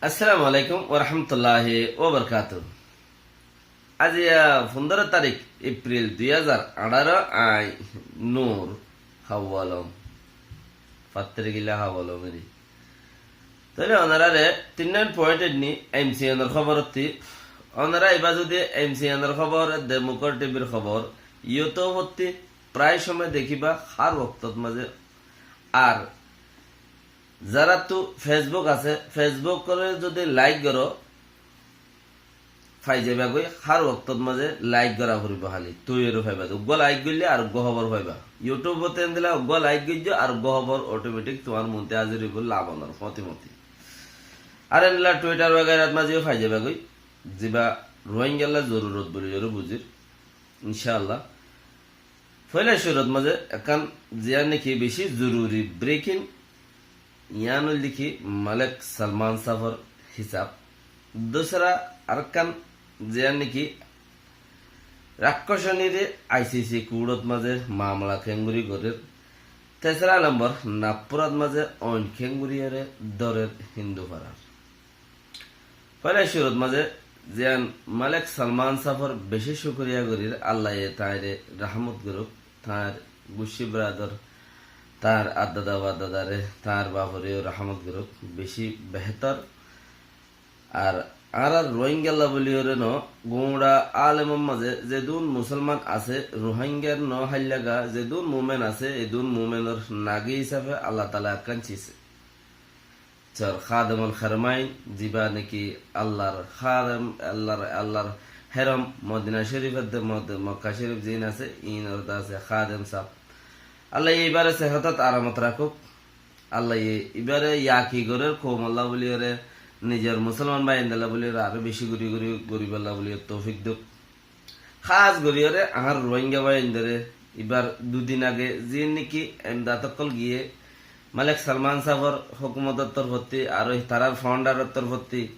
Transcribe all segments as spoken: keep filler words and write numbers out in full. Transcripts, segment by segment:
Assalamu alaikum warahmatulláhi wabarakátuhu. Aijja fundóro tarík Epril dui házar añçáro, añí Nur Hawalom. Fattirgila Hawalom eri. Tóile onoráre tin nain point edni M C N or hóbor ottí. Onorá ibá zudi M C N or hóbor, Demukor T V r hóbor, YouTube ottí prai cómoi dekíba hár woktót mazé. Ar zaráttu Facebook asé, Facebook ore zudi like goró, fai zaiba goi, hár woktót mazé like gorá foribó háli, tói ore faiba. Uggúa like goillé areggúa hóbor faiba. YouTube ot endilla uggúa like goijjó, areggúa hóbor automatic tuáñr muúntu házir óibo, labonor fóti moti. Ar endilla Twitter wagairát mazé yó fai zaiba goi, ziba Rohingyalla zorurot buli ore buzir, incáalla. Foila cúrut mazé ekkán ziyán niki beci zoruri breaking, yián óilde ki Malek Salman sáfor hisab. Dusára arekkán ziyán niki Rakkoconire I C C kuçot mazé mamala keéngori gorér. Tesára lombor Nagpurat mazé oin keéngori ore dórer Hindu farar. Foila cúrut mazé ziyán Malek Salman sáfor beci cúkuriya gorír, Allaye tañre rahámot gorouk, tañr guccí berador, tañr addada baddadare, tañr baforeyó rahámot gorouk, beci behétor. Ar añárar Rohingyalla buli ore no, guñça alemor mazé zedún musolman asé, Rohingyar no háillaga zedún mumen asé, edún mumenor nagi hísafe Allah taala ekkán cisé. Sor Khademul Haramain, ziba niki Allar harem, Allar, Allar herom, Modina Córif edde Mod-, Mokka Córif ziín asé, iínor de asé Khadem sáb. Allaye ibáre sehatot aramot rakók. Allaye ibáre yaki gorér koumolla buli ore, nizor musolman báiyaindólla buli ore aró beci gori gori goribolla buli ore toufik douk. Hás gorí ore añár Rohingya báiyaindóre ibár dui din age ziín niki emdad ókkol giyé Malek Salman sáfor hókumotor torfótti, aró tarár founder or torfótti.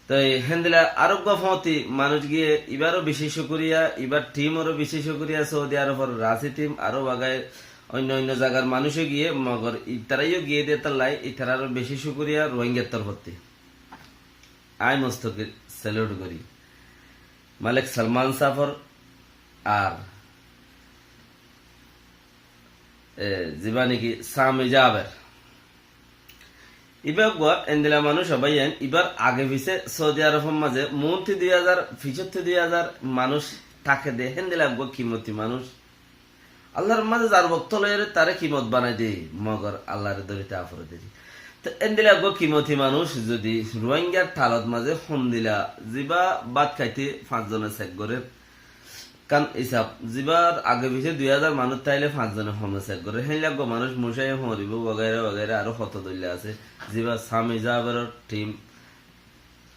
Toi héndilla areggúa fóti manúic giyé, ibáro beci cúkuriya, ibár team oró beci cúkuriya, Saudi Arobor Rasi team, aró bagai oinno oinno zagar manúic ó giyé, mogor itará yó giyé de tollai, itaráró beci cúkuriya Rohingyar torfótti. Añí mostokir salute gorí. Malek Salman sáfor ar, e, ziba niki Sami Jaber. Ibá uggúa endilla manúic ó báiyain, ibár age fisé Saudi Arobor mazé muúntu dui házar, fisóttu dui házar manúic táke de, héndilla uggúa kimoti manúic. Allar mazé zar wokto loiyóre taré kimot banai de, mogor Allaré dóri te aforé de. Te endilla uggúa kimoti manúic zudi Rohingyar thalot mazé hondilla, ziba bát háite fañs zone sek gorér, kan isab, zibar age fisé dui házar manúic táile fañs zone home sek gorér, héndilla uggúa manúic mucáiye hoñribó, wagaira wagaira aró hoto dóilla asé, ziba Sami Jaberor team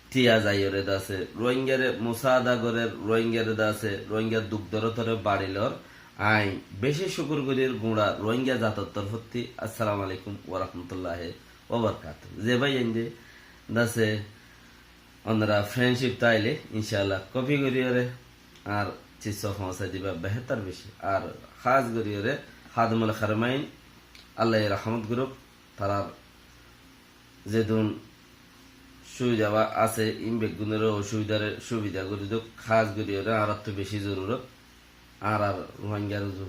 tiya zaiyóre de asé, Rohingyare musaada gorér, Rohingyare de asé, Rohingya duk dorotore baçi lor. Añí beci cúkur gorír guñça Rohingya zator torfótti. Assalamu alaikum warahmatulláhi wabarakátuhu. Ze báiyainde de asé, onorá friendship táile, incáalla, kopi goríyore añár cisso foóñsai diba behétor beci. Ar hás goríyore Khademul Haramain, Allaye rahámot gorouk, tarár zedún cúbida ba asé, ín beggúnoré ó cúbidare cúbida gorí douk, hás goríyore añáráttu beci zorurot. Añárar Rohingyar uzu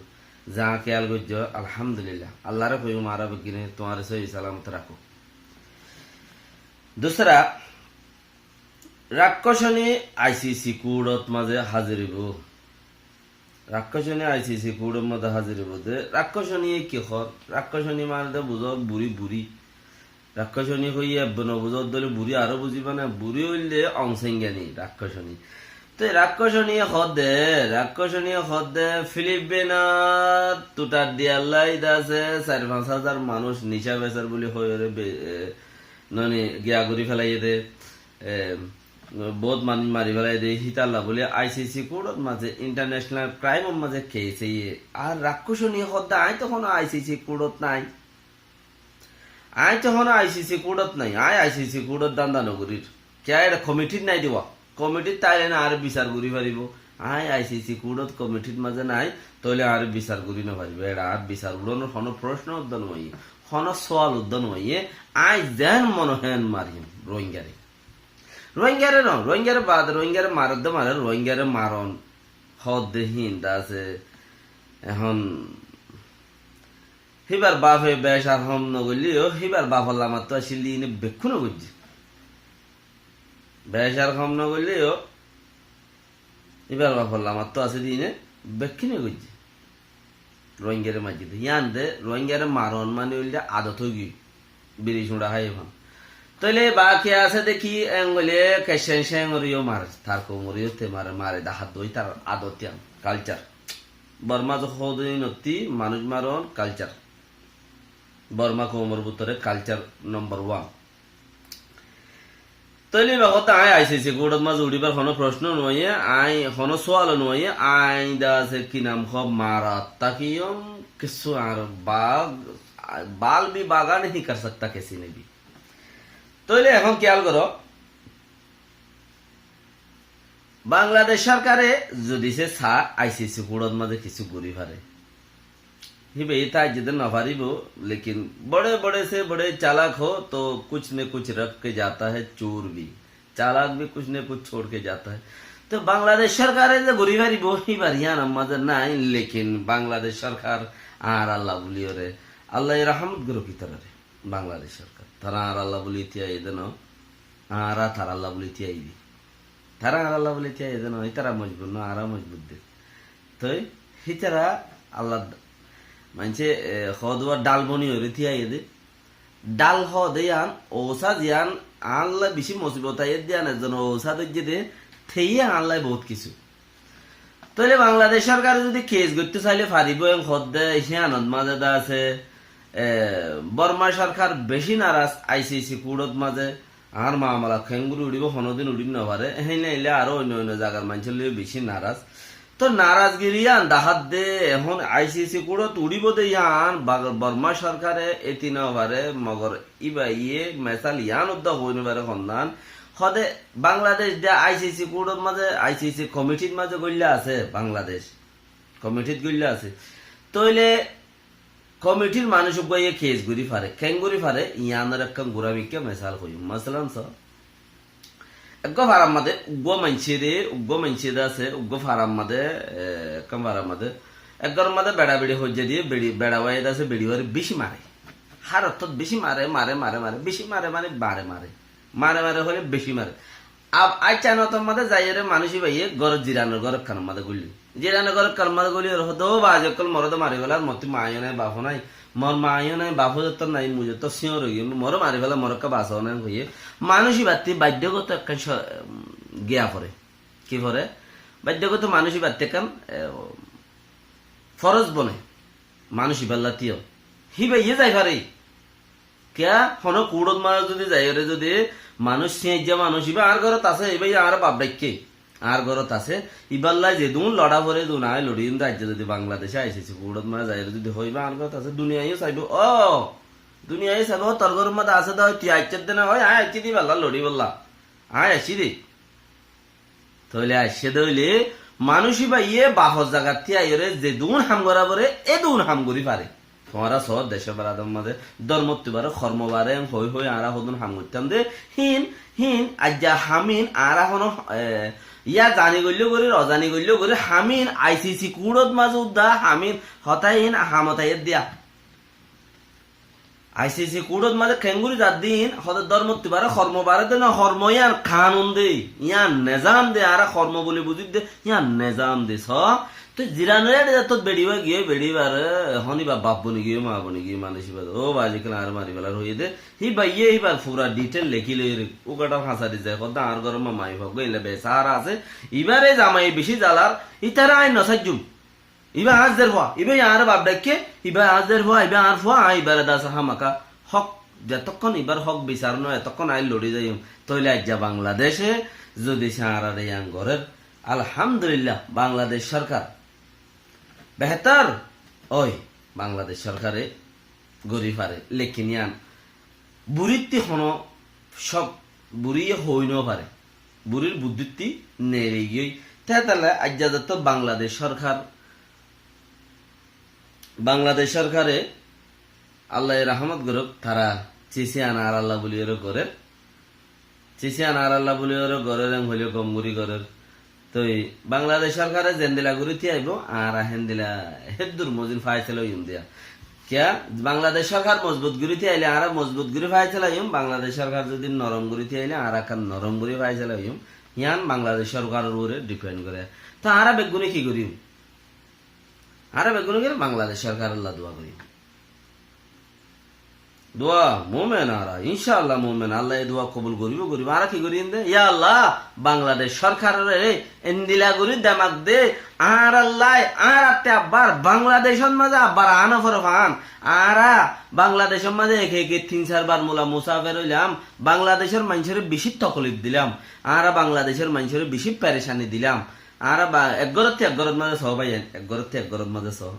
zañá kéyal goijjó, alhamdulillah. Allaré hoiyúm, añára beggúne tuáñre sóhi salamot rakók. Dusára, Rakkoconí I C C kuçot mazé házir óibo. Rakkoconí I C C kuçot mazé házir óibo de, Rakkoconíye ki hoór? Rakkoconí mane de buzó buri buri. Rakkoconí hoiyé ebbe no buzó de óile buri aró buziba né, buri óilde Aung San Suu Kyi Rakkoconí. Te Rakkoconíye hoódde, Rakkoconíye hoódde Filipinot tutar diyar lai de asé, sair fañs házar manúic nicá besar buli hoiyóre be-, e, noni giya gorí felaiyé de, e, bout manúic mari felaiyé de, hítalla buli I C C kuçot mazé international crime or mazé case óiye. Ar Rakkoconíye hoódde añí to honó I C C kuçot nái. Añí to honó I C C kuçot nái, añí I C C kuçot danda no gorír. Kiyá eçé komitit nái de wa? Komitit táile na añáre bisar gorí faribó. Añí I C C kuçot komitit mazé nái, tóile añáre bisar gorí no faribó. Eçé añár bisar uçánor honó procno udda no óiye. Hono sual uddá no óiye, aññí zen mone hoó en marim Rohingyare. Rohingyare no, Rohingyare baade, Rohingyare maredde mare, Rohingyare maron hoódde híin de asé. Ehón híbar bafe bec ar hom no goilleyo, híbar bafolla matto accíl de híine bekkúne goijje. Bec ar hom no goilleyo, íbar bafolla matto asé de híine bekkúne goijje. Rohingyare maijje de. Yían de Rohingyare maron mane óilde adot óigiyoi. Biri cuñça háiye fán. Tóile baki asé de ki, en óile Kecen Cengoreyó mare, tar koumoreyó te mare, mare de háddo ói tar adot yían, kalcar. Borma zo hoódde hínottí manúic maron kalcar. Borma koumor bútore kalcar nombor wan. Tóile íba hoódde aññí ICC kuçot mazé uçíbar honó procno no óiye, aññí honó sual no óiye, aññí de asé ki nam hoó marat tákiyum, kissú añár bal, bal bhi baga nahi kar sakta kisi ne bhi. Tóile ehón kiyal goró, Bangladec sorkare zodi se saá ICC kuçot mazé kissú gorí fare. Híba íta aijjá de no faribó, lekin bade bade se bade chalak ho to kuch ne kuch rakh ke jata hai chor bhi. Chalak bhi kuch ne kuch chhod ke jata hai. To Bangladec sorkare ze gorí faribó, híbar yíanor mazé nái, lekin Bangladec sorkar añára Allah buliyóre, Allah ye rahmot goró ki tarare. Bangladec sorkar. Tará añára Allah buli tíyaiyé de no, añára tará Allah buli tíyaiyé de. Tará añára Allah buli tíyaiyé de no, ítara mojbur no, añára mojbur de. Toi hítara Allah d-, maincé, e, hoódde dal boni óre tíyaiyé de. Dal hoódde yían, ousa ziyán, añálla bicí mosibot aiyé de yían, ezzon ousa dóijje de, teyé añálla bout kissú. Tóile Bangladec sorkare zodi kes goittó saile faribó, en hoódde híanot mazé de asé, e, Borma sorkar bicí naraz, ICC kuçot mazé añár mamala kengori uçíbo, honódin uçí no fare, héin óile aró oinno oinno zagar maincór loi bicí naraz. To narazgiri yían dahádde, ehón ICC kuçot uçíbo de yían, Bag-, Borma sorkare eti no fare, mogor íba iye mesal yían uddá hoi no fare honnán. Hode Bangladec de ICC kuçot mazé, ICC komitir mazé goilla asé Bangladec. Komitit goilla asé. Tóile komitir manúic uggúa iye kes gorí fare, kengori fare, yíanor ekkán gura mikká mesal hoiyum. Masalan, so, eggúa farar mazé, uggúa maincé de, uggúa maincé de asé, uggúa farar mazé, e, ekkán farar mazé, ek góror mazé beça beçi hoijja diye, beçi, beça wáiye de asé, beçi wáre bicí mare. Hár ottót bicí mare, mare, mare, mare, bicí mare, mare, mare, mare. Mare mare hoile beci mare. Ab, aiccá notor mazé zaiyóre manúic íbaye górot jiranor gór ekkanor mazé gulli. Jiranor gór ekkanor mazé gulli, ar hoódde, "Ó bazi ókkol, moré de mari félar, mottú maiyó nai, bafó nai. Mor maiyó nai, bafó zottór nai, mui zottór síñor ói giyum, moré mari félar, moré ekká basó nai," hoiyé. Manúic íbattí baiddogoto ekkán so-, um, giya fore. Ki fore? Baiddogoto manúic íbattí ekkán, e, foroz bone. Manúic íballá tíyo. Híbaye zai fare. Kiyá, honó kuçot mazé zodi zaiyóre zodi manúic siñaijja manúic, íba añár górot asé, íba añáre baf dhaikké, añár górot asé, íballá zedún loça fore, zedún aññí loçiyum de, aijja zodi Bangladece ICC kuçot mazé zaiyóre zodi hoi, íba añár górot asé, duniyaiye saibó, ó, duniyaiye saibó, ó, tor góror mazé asé de, ó, tui aiccós de na, ó, aññí aiccí de íballá loçibólla, aññí aiccí de. Tóile aiccé dé óile, manúic íbaye bafor zagat tíyaiyóre zedún ham gorá foré, edún ham gorí fare. Tuáñra soó decór barador mazé, dórmottú bare, hormo bare, en hoi hoi añára hodún ham goittám dé, hín, hín, aijja hamín, añára honó, e, yá zani goilló gorí, rozani goilló gorí, hamín, ICC kuçot mazé uddá, hamín, hotá hín, hamot aiyér diya. ICC kuçot mazé kengori zadde hín, hode dórmottú bare, hormo bare de no, hormo yían kanun de, yían nezam de, añára hormo buli buzir de, yían nezam de, so. Toi jiranor ede zattót beçi ba giyé, beçi bare, ehón íba baf boni giyé, ma boni giyé, manúic íba de, ó bazi ókkol añáre mari félar hoiyé de, híbaye híbar fura detail lekí loiyóre, ugathar hañsari zai, hodde añár góror ma maiyafuwa eggúa eilla besahara asé, íbare zamaye bicí zalar, ítare aññí no saijjum. Íba añár zer fua, íba añáre baf dhaikké, íba añár zer fua, íba añár fua, aññí íbare de asé hámaka hók, zetokkón íbar hók bisar no, etokkón aññí loçi zaiyum. Tóile aijja Bangladece zodi se añárare yián gorér, alhamdulillah, Bangladec sorkar behétor ói, Bangladec sorkare gorí fare, lekin yián burittí honó cók, buriye hoi no fare. Burir buddittí neeli giyói. Tétale aijja zottót Bangladec sorkar, Bangladec sorkare Allaye rahmot goruk, tara cisi an añáralla buliyóre gorer. Cisi an añáralla buliyóre gorer, en hoilé gom gori gorer. Toi Bangladec sorkare zendila gori tíaibo, añára hendila héddur mozin faisala óiyum diya. Kiyá? Bangladec sorkar mozbut gori tíaile añára mozbut gori faisala óiyum, Bangladec sorkar zodi norom gori tíaile añára ekkán norom gori faisala óiyum. Yián Bangladec sorkaror uore dipend gore. Toi añára beggune ki goriyum? Añára beggune ki goriyum? Bangladec sorkarolla dua goriyum. Dua, mumen añára, incáalla mumen, Allaye dua kobul goribo, goribo. Añára ki gorí de? Ya Allah, Bangladec sorkarore endila gorí demak de, añárallai, añáratte abbar Bangladecor mazé abbar aá no fore fán. Añára Bangladecor mazé eke eke tin sair bar mula musafer óilam, Bangladecor maincóre beci toklif dilam, añára Bangladecor maincóre beci perecani dilam. Añára ba-, ek gorottú ek gorot mazé só báiyain, ek gorottú ek gorot mazé só.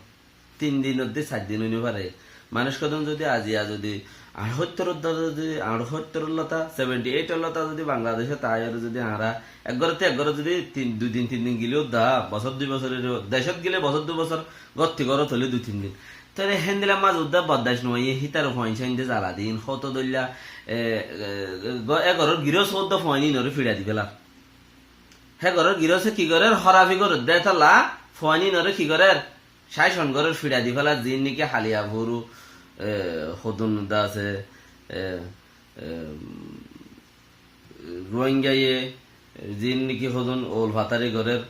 Tin din oddi sair din ói no fare. Manúic hodún zodi aziya zodi añçóttor odda zodi, añçóttor lota, seventy eight lota zodi Bangladecot aiyóre zodi añára ek gorottú ek gorot zodi tin, dui din tin din gile odda, bosór dui bosór, decót gile bosór dui bosór, gottí gorot óile dui tin din. Tóile héndilla mazé odda bordac no óiye, hítare fuain sáin de zala din, hoto dóilla, e, e, go-, e goror giros odda fuain inore fiça di félar. Hé goror girose ki gorer, hórafi gorer de tolla, fuain inore ki gorer, cáicon gorer, fiça di félar, ziín niki haliya furu, e, hodún de asé, e, e, Ruáingaye, ziín niki hodún oul fatari gorer,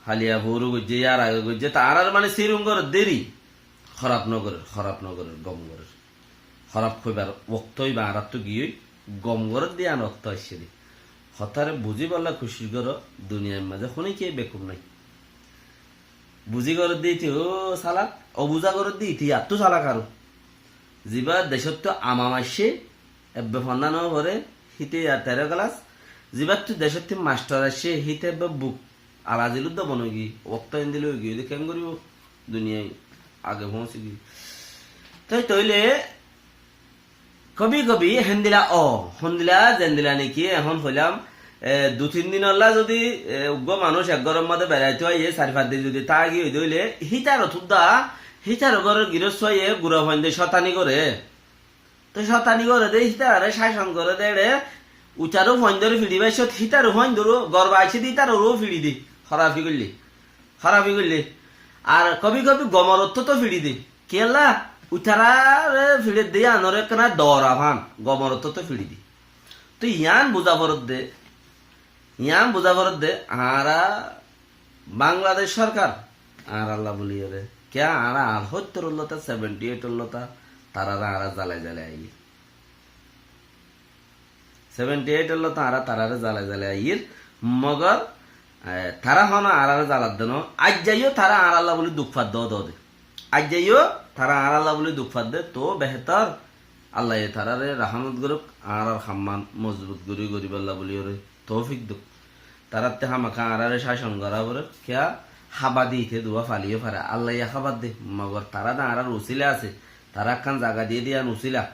haliya furu goijjé, yar age goijjé, tarár mane sirum gorer deri, hóraf no gorer, hóraf no gorer, gom gorer. Hóraf hoibar okto óiba, añárattú giyói gom gorer de yián okto aiccé de. Hotáre buzíbolla kucíc goró, duniyair mazé honíkiyé bekuf nái. Buzí gorédde íte ó salak, obuza gorédde íte yattú salak aró. Zibá decóttu amam aiccé, ebbe fonná no foré, híte yar teró kelas. Zibáttu decóttu mastor aiccé, híte ebbe buk alazil udda bon óigiyé, okto endilla óigiyé, íte keén goríbo? Duniyai age foóñsi giyé. Toi tóile Kobi kobi héndilla ó, héndilla zendilla niki ehón hoilam, e, dui tin dinolla zodi, e, uggúa manúic ek góror mazé beraitó aiyé, sair fañs din zodi táki óide óile, hítaror tudda, hítaror góror girós óiye gura fuainde cótani goré. Toi cótani goré de, hítarare cácon goré de, eçe uitaró fuaindoré fiçi baissót, hítaró fuaindoró gór baissé de, ítararó fiçi de, hórafi goillé. Hórafi goillé. Ar kobi kobi gomor ottót fiçi de. Kiyólla? Uitarare fiçer de yíanor ekkána dora fán, gomor ottót fiçi de. Toi yián buza foredde, yián buza foredde, añára Bangladec sorkar, añáralla buliyóre. Kiyá añára ar hóttor lota, seventy eight lota, tarare añára zalai zalai aiyí. Seventy eight lota añára tarare zalai zalai aiyír, mogor, e, tara hono añárare zaladde no, aijjaiyó tara añáralla buli duk fadde ódode. Aijjaiyó tara añáralla buli duk fadde, to behetor, Allaye tarare rahamot goruk, añárar hammán mozbut gori goribálla buliyóre toufik duk. Taratte hámaka añárare cácon gora forer, kiyá hába de íte duwa faliyó fare, Allaye hába de, mogor tara de añárar usila asé, tara ekkán zaga diyé de yián usila.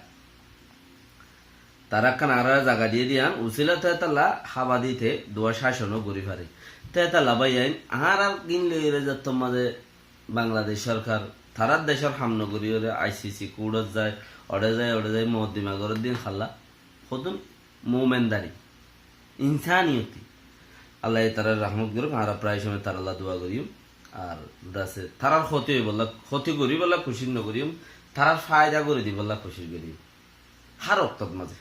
Tara ekkán añárare zaga diyé de yián usila, te tolla hába de íte duwa cácon ó gori fare. Te tolla báiyain, añárar gín loiyóre zettót mazé Bangladec sorkar, tarar decór ham no goriyóre I C C kuçot zai, oçe zai, oçe zai, mokoddima gorer de yián hálla. Hodún mumendari, insaniyoti. Allaye tarare rahamot goruk, añára prai cómot taralla duwa goriyum. Ar dase, tarar hóti óibolla, hóti goribólla kucíc no goriyum, tarar faida gori dibólla kucíc goriyum. Hár októt mazé.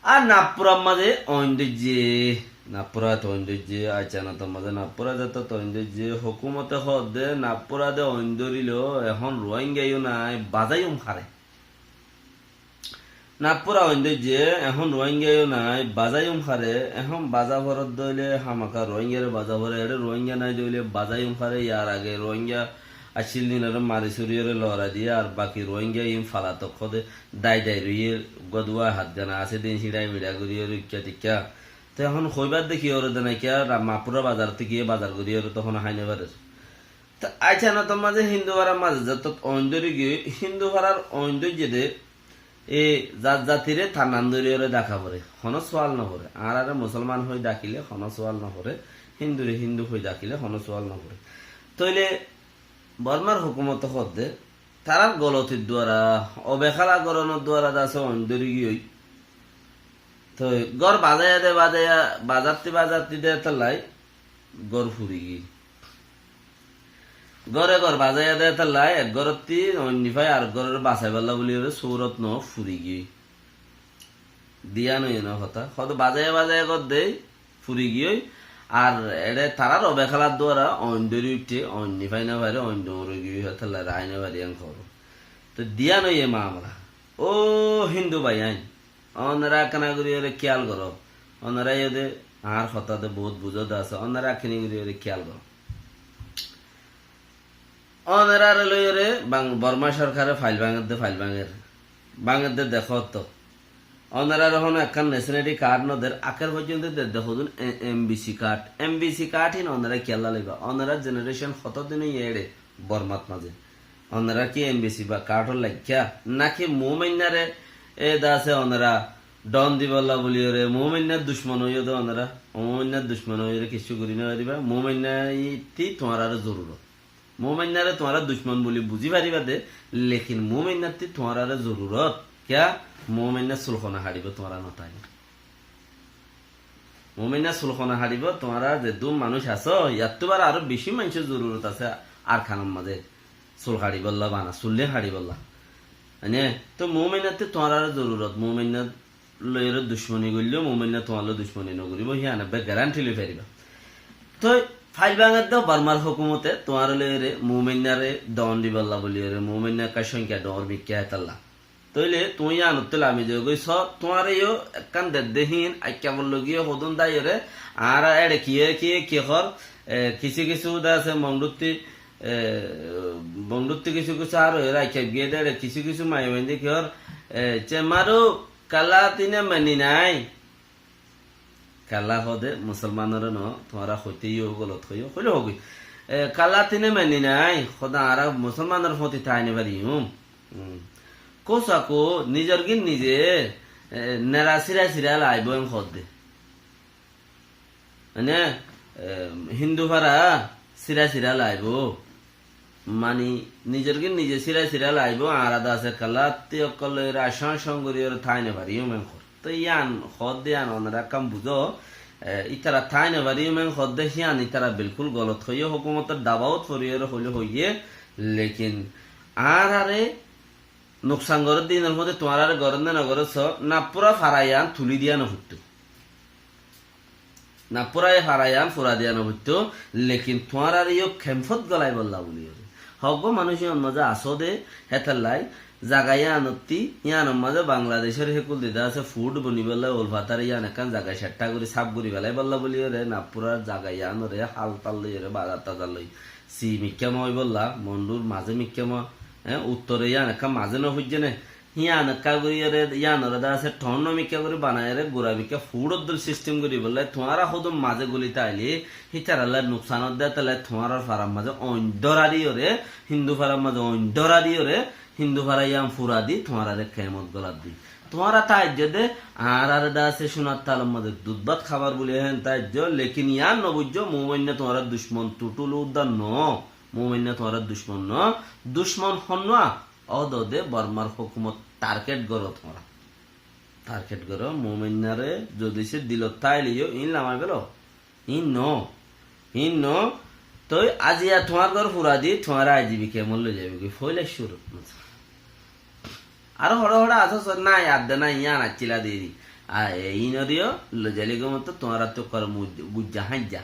Ar Nagpurar mazé oin dóijje, Nagpurat oin dóijje, Aicanator mazé Nagpurat zettót oin dóijje, hókumote hoódde Nagpura de oin dóriló, ehón Ruáingayó nai, bazaiyum háre. Nagpura oin dóijje, ehón Ruáingayó nai, bazaiyum háre, ehón baza foredde óile hámaka Ruáingare baza fore, eçe Ruáinga nai de óile bazaiyum háre, yar age Ruáinga accíl de yínoré mari suriyóre lorai diyé, ar baki Ruáinga iín falatok hóde dai dai roiyé, uggúa duwa hát gana asé de iín cíñça miça goriyóre ikká tikká. Te ehón hoibár de ki óre de naiká, ra-, Mapura bazarottú giyé bazar goriyóre tohón hái no farer. Te Aicanator mazé Hindu farar mazé zettót oin dóri giyé, Hindu farar oin dóijje de, E zat zatire tar nam dóriyoré daka fore, honó sual no fore. Añárare musolman hoi dakile honó sual no fore, hindure hindu hoi dakile honó sual no fore. Tóile Bormar hókumote hoódde, tarár golotir duara, obekála gorónor duara de asé oin dóri giyói. Toi gór bazaiya de bazaiya, bazatti bazatti de étallai gór furi giyói. Góre gór bazaiya de étallai ek górotti oin nifai ar góre basaibálla buli óre surot no furi giyói. Diyan óiye no hotá. Hoto bazaiya bazaiya gór de furi giyói. Ar eçé tarár obekálar duara oin dóri uiththé, oin nifai no fare, oin dóri giyói, hétalla rai no fare, en hoór. Toi diyan óiye mamela. Ó Hindu bái ain, onora ekkán gorí óre kiyal goró. Onora iyó de añár hotá de bout buzó de asé. Onora ekkán gorí óre kiyal goró. Onorare loiyóre Bang-, Borma sorkare fail báñger de, fail báñger. Báñger de dekó to. Onorare hono ekkán nationality card no der, akér foijjonto de, de hodún e-, M B C card. M B C card hín onora kiyólla loiba? Onorar generation hoto din óiye éçe Bormat mazé? Onora ki M B C ba card ot laikká? Náki Muúminnare e de asé onora don dibálla buliyóre, Muúminnar ducmon óiyo de onora, Muúminnar ducmon óiyóre kessú gorí no fariba, Muúminnar ittí tuáñrare zorurot. Muúminnare tuáñra ducmon buli buzí fariba de, lekin Muúminnattí tuáñrare zorurot. Kiyá? Muúminnar sulkona haçibó tuáñra no táile. Muúminnar sulkona haçibó tuáñra zeddún manúic asó, yattú bar aró beci maincór zorurot asé Arkanor mazé. Sul haçibálla bana, sul de haçibálla. Mane, toi Muúminnattí tuáñrare zorurot, Muúminnar loiyóre ducmoni goillé, Muúminna tuáñr loi ducmoni no goríbo, híyan ebbe guarantee loi fariba. Toi fail báñger de Bormar hókumote tuáñre loiyóre Muúminnare don dibálla buliyóre, Muúminnar ekká cóngkiya doñr mikká hétalla. Tóile tuñí yíanottú lami zagói, só, tuáñre yó ekkán dedde hín, aikkabolla giyé hodún dáiyore, añára éçe kiyé kiyé ki hoór, e, kissú kissú de asé Mongduttí, e, Mongduttí kissú kissú ar óiyore aikkab giyé de éçe kissú kissú maiyafuain de ki hoór, e, cemmaru kala tine mani nai. Kala hoóde musolmanore no, tuáñra hoité yó golot hoiyó, hoilé hogói. E, kala tine mani nai, hoóde añára musolmanor fóti tái no fariyum. Hmm. Kósa kó, nizor gín nize, e, nera sira sira laibó en hoóde. Mane, e, Hindu fara sira sira laibó. Mani, nizor gín nize sira sira laibó, añára de asé kala, ti ókkol loiyóre acá acá gorí óre tái no fariyum en hoór. Toi yían hoóde yían onora ekkán buzó, e, ítara tái no fariyum en hoóde hían ítara bilkúl golot hoiyé, hókumotor dabaot fori óre hoilé hoiyé, lekin añárare nuksan gorér de hínor fóti tuáñrare gorér né no gorér só, nappúra fara yían tulí diya no foittó. Nappúra e fara yían fura diya no foittó, lekin tuáñrare yó kempót golaibálla buliyóre. Hoggúa manúic yíanor mazé asó de, hétallai zaga yíanottí, yíanor mazé Bangladecór hékul dida asé, fut bonibálla, ul fatar yían ekkán zaga ceththa gorí saf gorí felaibálla buliyóre, nappúrar zaga yíanore hal tal loiyóre, bazar tazar loi. Si mikká moibólla, Mondur mazé mikká mo, e, uttore yían ekkán mazé no foijjé né. Híyan ekká gorí ere, yíanore de asé thon no mikká gorí banai ere, gura mikká fut oddúl sistem gorí bollai, tuáñra hodún mazé goli táile, hítarallá nuksan odde táile, tuáñrar farar mazé oin dóra diyóre, Hindu farar mazé oin dóra diyóre, Hindu fara yían fura di, tuáñrare kemot golat di. Tuáñra taijjó de, añárare de asé cúnar talor mazé dud bát hábar buli hén taijjó, lekin yían no buijjó, Muúminna tuáñrar ducmon tutul udda no, Muúminna tuáñrar ducmon no, ducmon honnúa, Ódode Bormar hókumot target goró tuáñra. Target goró, Muúminnare zodi se dilot táile yó, iín lamai félo. Iín no. Iín no. Toi aziya tuáñr gór fura di, tuáñre I D P camp ot loi zaibogói. Foila cúru. Aró hoçé hoçé asó, só nai, adde nai, yián accíla deri. A, e, iínoré yó loi zaile gom óito, tuáñrattú kore mui-, buijja háijja.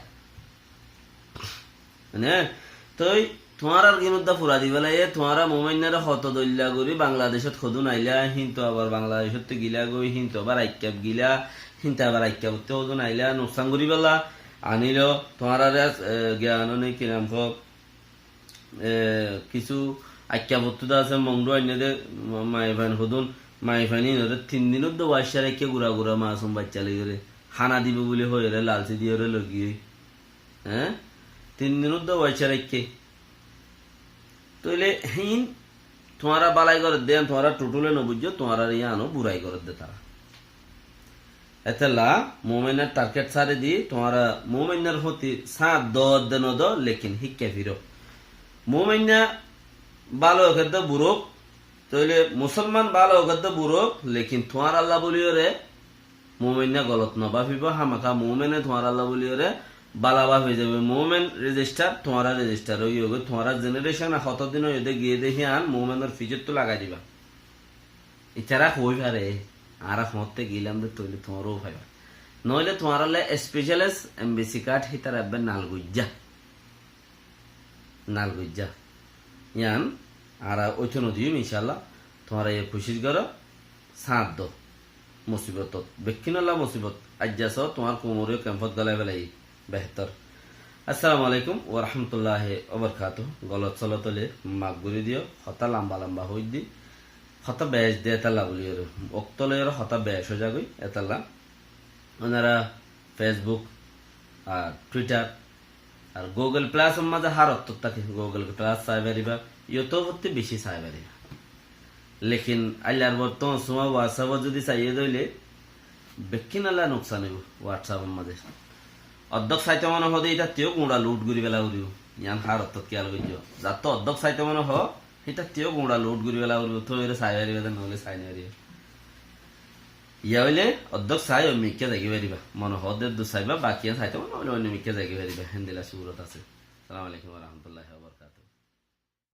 Mane, toi tuáñrar gin udda fura di félaiye, tuáñra Muúminnare hoto doilla gorí Bangladecót hodún aila, híntu abar Bangladecóttu gila goi, híntu abar Aikkaf gila, híntu abar Aikkafottú hodún aila, nuksan gorí féla, anilo, tuáñrare, e, giyan ne ki nam ko, e, kissú Aikkafottú de asé, Mongdu ainne de, ma-, maiyafuain hodún, maiyafuain inore tin din udda waiccá raikké gura gura masum baicca loiyore, hána dibo buli hoiyore, lalsi diyore loi giyé. Eé? Tin din udda waiccá raikké. Tóile hín tuáñra bálai gorédde, yían tuáñra thutule no buijjó, tuáñrare yíano burai gorédde tará. Etólla Muúminnar target sári di, tuáñra Muúminnar fóti sáñt doódde no doó, lekin híkka firó. Muúminna bála ók edde bura ók, tóile musolman bála ók edde bura ók, lekin tuáñralla bóliyoré mumin e golot no báfibo, hámaká mumin e tuáñralla bóliyoré bála báfi zaibo. Mumin rejistar, tuáñra rejistar ói giyói, tuáñra jenerecon e hoto din óiye de giyé de híyan mumin or fisóttu lagai diba. Itará hoi fare, añára hoóñtte giyílam de tóile tuáñrou faiba. Noóile tuáñralla especial embesi kard hítara ebbe nal goijjá. Nal goijjá. Yián añára óito no diyum, incállah. Tuáñra ye kucíc goró, sáñt do. Musibotot, bekkúnolla musibot. Aijja só, tuáñr koumoré kempót gólai félaiye, behétor. Assalamu alaikum wa rahmatullahi wa barakatuhu. Golot solot óile maf gorí diyo, hotá lamba lamba hoóiddi. Hotá bec de étalla bóliyoré, okto loiyoré hotá bec ói zagói, étalla. Onora Facebook ar Twitter ar Google Plus or mazé hár ottót táke, Google Plus sai fariba, YouTube ottú beci sai fariba. Lekin aillar bortoman sumot WhatsApp ot zodi saiyé de óile, bekkúnolla nuksan óibo WhatsApp or mazé. Oddók saito mone hoó de ítattú yó guñça lud gorí fela foribo. Yián hár ottót kiyal goijjó. Zattú oddók saito mone hoó, hítattú yó guñça lud gorí fela foribo, tóile sai fariba de, noóile sai no fariba. Yá óile oddók sai ói mikká zai fariba. Mone hoó de eddur saiba, baki yián saito mone hoó óile oinno mikká zai fariba. Héndilla surot asé. Assalamu alaikum wa rahmatullahi wa barakatuhu.